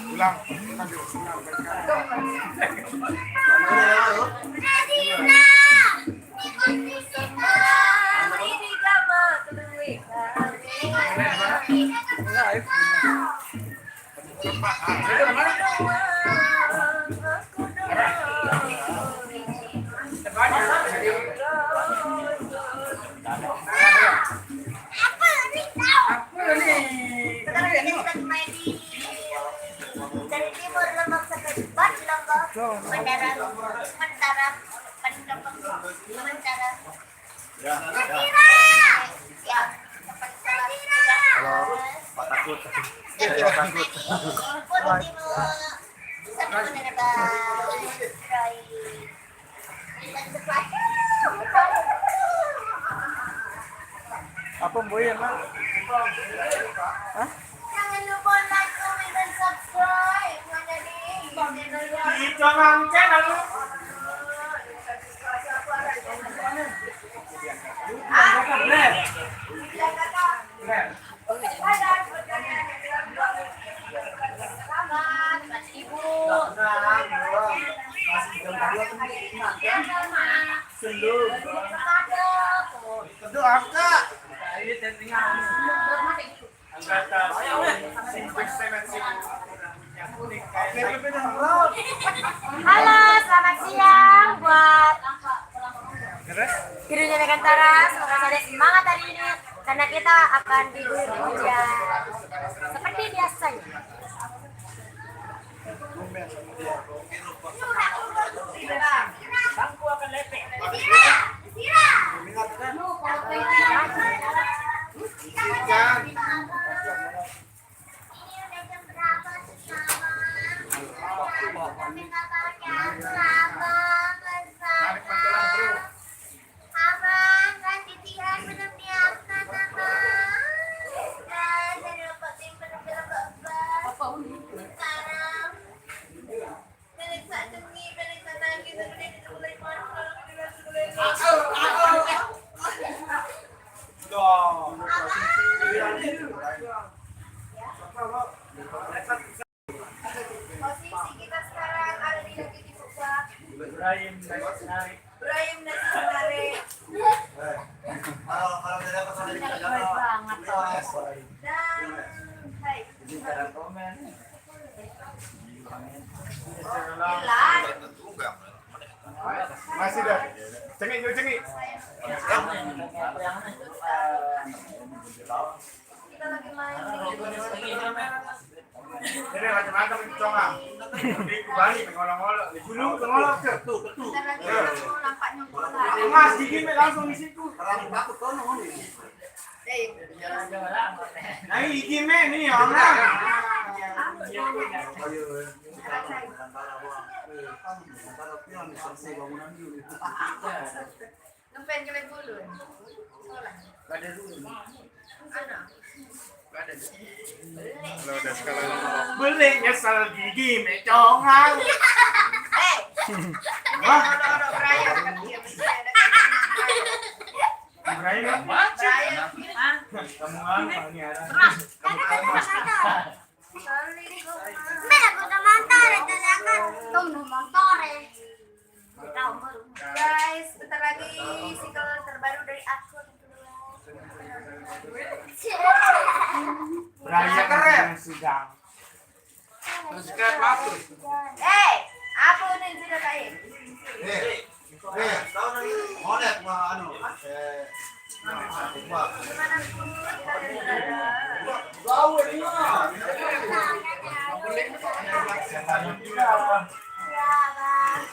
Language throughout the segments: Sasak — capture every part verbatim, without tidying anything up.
Ulang. Apa nih? Apa nih? Sekarang ini kita main di, dari timur, Lombok, sampai Lombok, Mataram, Mataram, Mataram. Ya, ya. Sira. Ya. Halo, Pak Takut. Sira. Putih, Bu. Sampai Mataram. Apa boy ya, Mak? Hah? Jangan lupa like, comment, dan subscribe. Mana di? Di Comang Channel. Selamat, Ibu. Sendu. Sendu, Kak. Halo, selamat siang buat Gedung Nagantara. Semoga saya semangat hari ini karena kita akan diguyur hujan seperti biasanya. Bangku akan lepek. Abang, kan titian belum diangkat, Abang. Guys, saya dapat tim penuh berapa, Abang? Sekarang. Balik saat demi, balik saat lagi, seperti itu, balik mana, balik mana, balik mana. Abang. Posisi kita sekarang ada di lagi di Ibrahim naik, naik. Ibrahim dan Saudari. Baik banget, Bang. Dan, hai. Masih dah. Cengik dulu, cengik. Kita lagi main di Ini macam-macam itu, Cong, ah. Ini balik, ngolok-ngolok. Dulu ngolok ke? Tuh, tuh. Bentar lagi aku nampak nyongkol lagi. Mas, gigi, Mek, langsung di situ. Terlalu takut, Cong, ini. Eh, nah, ini gigi, Mek, nih, orang. Ayo, ayo. Ngefans ke bulu. Sekolah. Gak ada dulu. Ada. Gak ada. Kalau udah sekolah. Beli nyesel gigi, Mek, Cong, ah. Eh. Wah. Kalau, kalau Brian kan dia mesti ada. Brian apa? Brian. Hah? Kamu apa nih, Ara? Keras. Kamu apa? Sorry, gua. Mbak, aku udah mantar, ya, tanyakan. Tuh, udah mantar, ya. Guys, bentar lagi single terbaru dari aku. Raya keren. Sidang. Subscribe bagus. Eh, apa ini sudah tadi? Eh, eh, monet mah anu, eh, Gimana pun kalian berada. Gaul ini mah. Ya, Bang.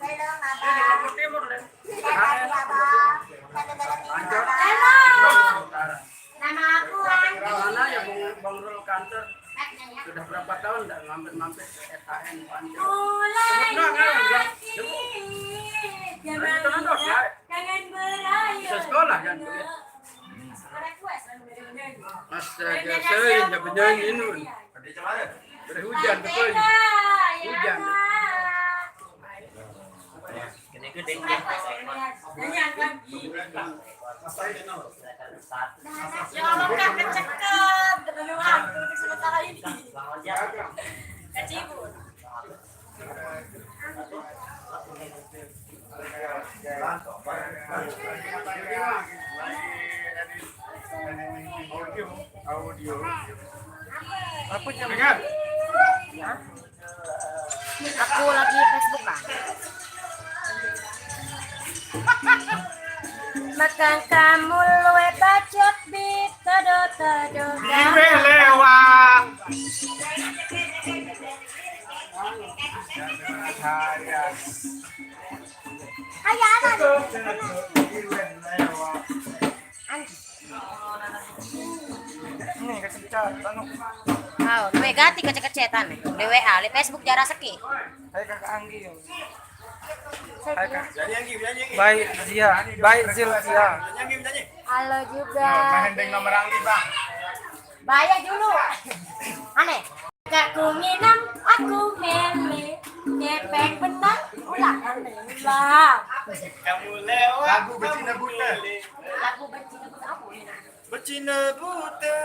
Saya dong, Abang. Halo. Nama aku Andi. Mana ya Bang, Bang Rul kantor? Sudah berapa tahun nggak mampir-mampir ke S K N Pancur? Mulai. Sebut doang, kan, bilang, "Jemput." Jangan, jangan, jangan. Bisa sekolah, kan? Astaga, saya nggak penyanyi, Nun. Udah hujan, betul. Hujan. Ya Allah, Kak, kecekep. Terlalu hantu untuk sementara ini. Kecibur. Apa jam? Hah? Aku lagi Facebook, ah. Makan kamu luwe bacot bit todo todo. Iwe lewat. Ayo, apa? Anjing. Ini kecil, anu. Oh, duwe gati kecet-kecetan. Di W A, di Facebook jara seki. Hai Kakak Anggi. Hai Kak. Baik Zia, baik Zilzia. Halo juga. Main deng nomor Anggi, Bang. Bayar dulu. Aneh. Aku nginem, aku mele, kepeng bener, ulah aneh, ulah. Kamu lewat, lagu Becina Buta. Lagu Becina Buta apa ini? Becina Buta.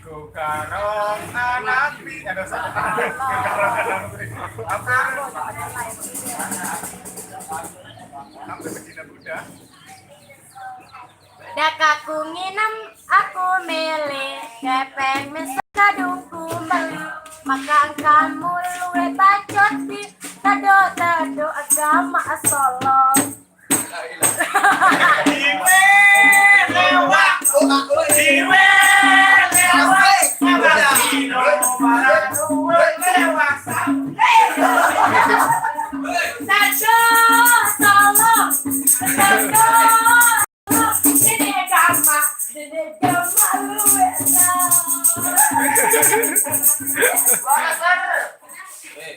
Ku karong anak pi-, aduh, salah. Ku karong anak pi-, apa? Apa Becina Buta? Dak aku nginem, aku mele, kepeng mesem kadung ku meli. Maka engkamu luwe bacot di tado-tado agama asolong. Iwe lewat, iwe lewat, iwe lewat. Sado, tolong, sado. Eh,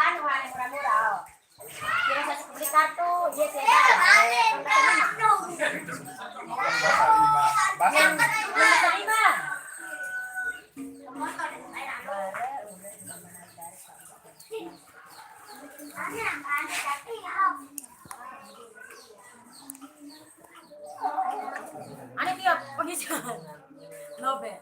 anu, anu, murah-murah, oh. Kira saya beli kartu, dia saya bayar. Yang, yang lima. Ane tiap pagi. Lobe.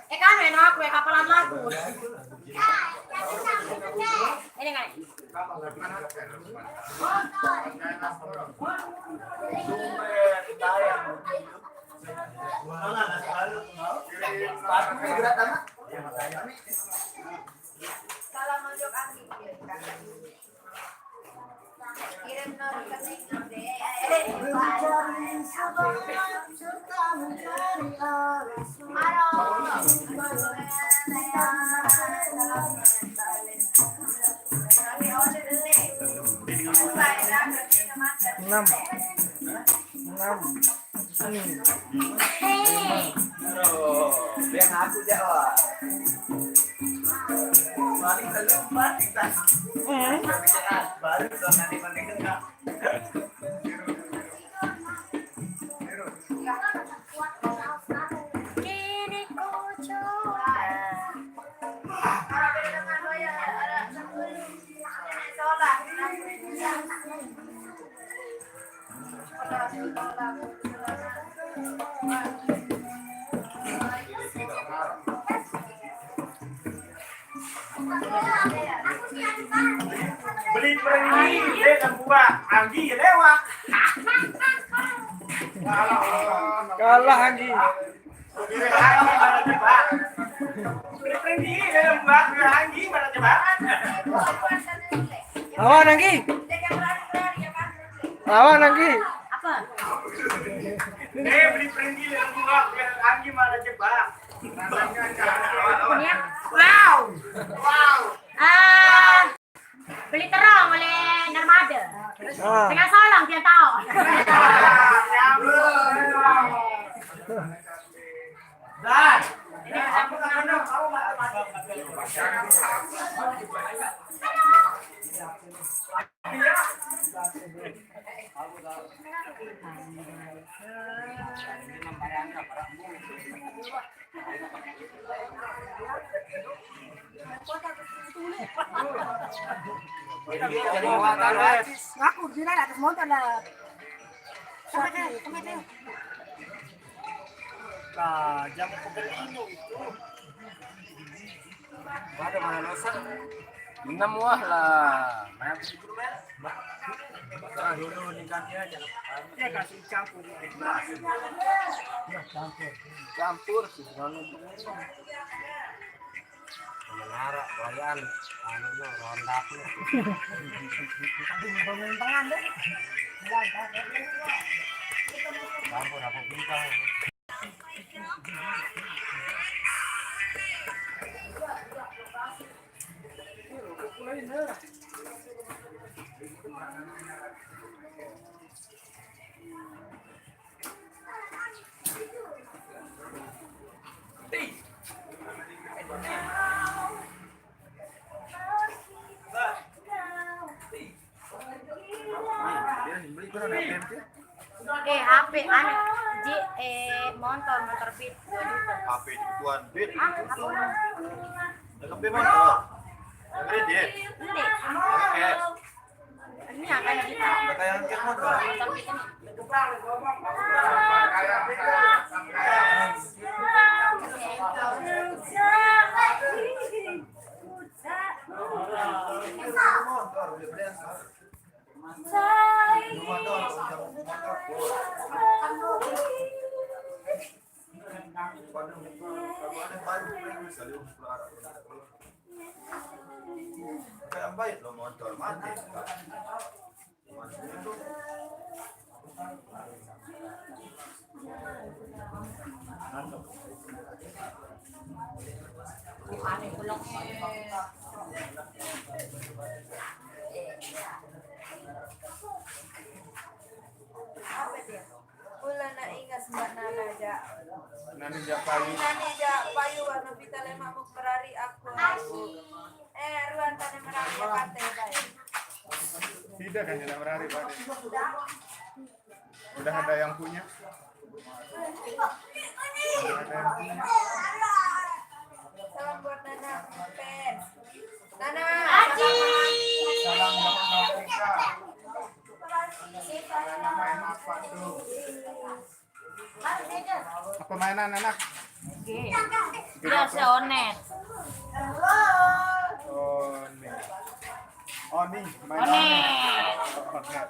Eh, kan enak aku ya, kapalan lagu. Ini kan. Sepatunya berat amat. Salam untuk Anggi. Enam. Enam. Aduh, biar aku jawab. Paling telu empat kita. Hmm. Baru dong nanti mending enggak. Kini ku coba. Beli pergi, dia dan buah, Anggi lewat. Kalah Anggi. Lawan Anggi. Lawan Anggi. Apa? Eh, beli pergi yang gua, Anggi malah jebak. Wow. Wow. Ah. Beli terong oleh Narmada. Ah. Dengan solong dia tahu. Dan ini aku tak pernah tahu. Aku bilang atas motor lah. Sama deh, sama deh. Nah, jam pembeli itu. Ada mana dosa? Enam wah lah. Nah, dulu nih kan dia aja. Ya kasih campur. Ya campur. Campur sih, kalau untuk minum. Menara, wayang, anu, rondak. Aduh, bangun tangan deh. Campur apa bintang? Eh, H P anu, Ji, eh, motor, motor Beat dua juta. H P tuan Beat. Ah, apa? Yang Beat motor. Yang kredit. Ini. Yang cash. Ini yang kayak kita. Yang kayak motor. Motor Beat ini. Kayak baik lo motor mati. Apa dia? Mula nak ingat Mbak Nana ja. Nani ja payu. Nani ja payu warna pita lemak muk merari aku. Eh, ruan tane merari ya pantai baik. Tidak kan, tidak merari, Pak. Udah ada yang punya? Udah ada yang punya? Salam buat Nana fans. Nana. Aji. Salam buat Nana. Apa mainan, anak? Oke. Biasa onet. Onet. Oh, nih, mainan. Onet. Onet.